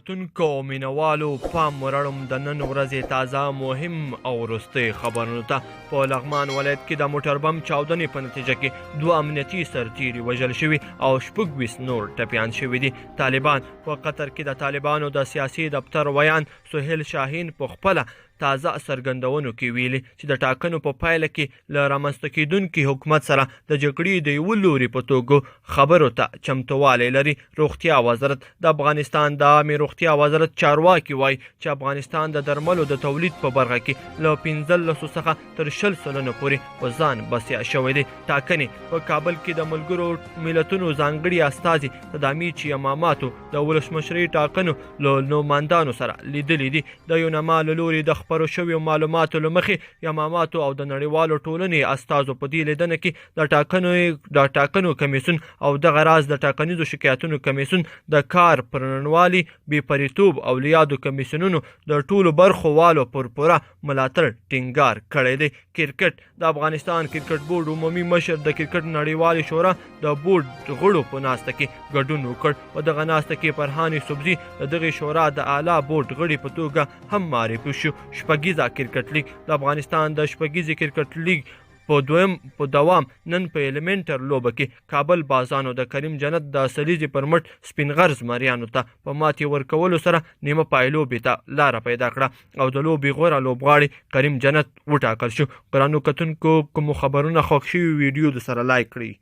کتونکو او مینوالو پام ور اړوم د نن ورځې تازه، مهم او وروستي خبرونو ته. په لغمان ولایت کې د موټر بم چاودنې په نتیجه کې دوه امنیتي سرتیري وژل شوي او 26 نور ټپیان شوي دي. طالبان په قطر کې د طالبانو د سیاسي دفتر ویاند سهیل شاهین په خپله تازه څرګندونو کې ویلي چې د ټاکنو په پایله کې له رامنځته کېدونکي حکومت سره د جګړې د یوه لوري په توګه خبرو ته چمتووالی لري. روغتیا وزارت د افغانستان د عامې روغتیا وزارت چارواکي وایي چې افغانستان د درملو د تولید په برخه کې له 15 څخه تر 20% پورې په ځان بسیا شوی دی. ټاکنې په کابل کې د ملګرو ملتونو ځانګړي استازي تدامیچي یماماتو د ولسمشرۍ ټاکنو له نوماندانو سره لیدلي دي. د یوناما له لوري د خپرو شویو معلوماتو له مخې، یماماتو او د نړیوالو ټولنې استازو په دې لیدنه کې د ټاکنو کمیسیون او دغه راز د ټاکنیزو شکایتونو کمیسیون د کار پر رڼوالي، بې پرېتوب او له یادو کمیسیونونو د ټولو برخو والو پر پوره ملاتړ ټینګار کړی دی. کرکټ د افغانستان کرکټ بورډ عمومي مشر د کرکټ نړیوالې شورا د بورډ غړو په ناسته کې ګډون وکړ. په دغه ناسته کې فرهان یوسفزي د دغې شورا د اعلی بورډ غړي په توګه هم معرفي شو. شپږیزه کرکټ لیګ د افغانستان د شپږیزې کرکټ لیګ په دویم په دوام نن په ایلیمنټر لوبه کې کابل بازانو د کریم جنت د سلیزې پر مټ سپینغر زمریانو ته په ماتې ورکولو سره نیمه پایلوبې ته لاره پیدا کړه او د لوبې غوره لوبغاړي کریم جنت وټاکل شو. ګرانو کتونکو، کوم خبرونه خوښ شوي، ویډیو د سره لایک کړئ.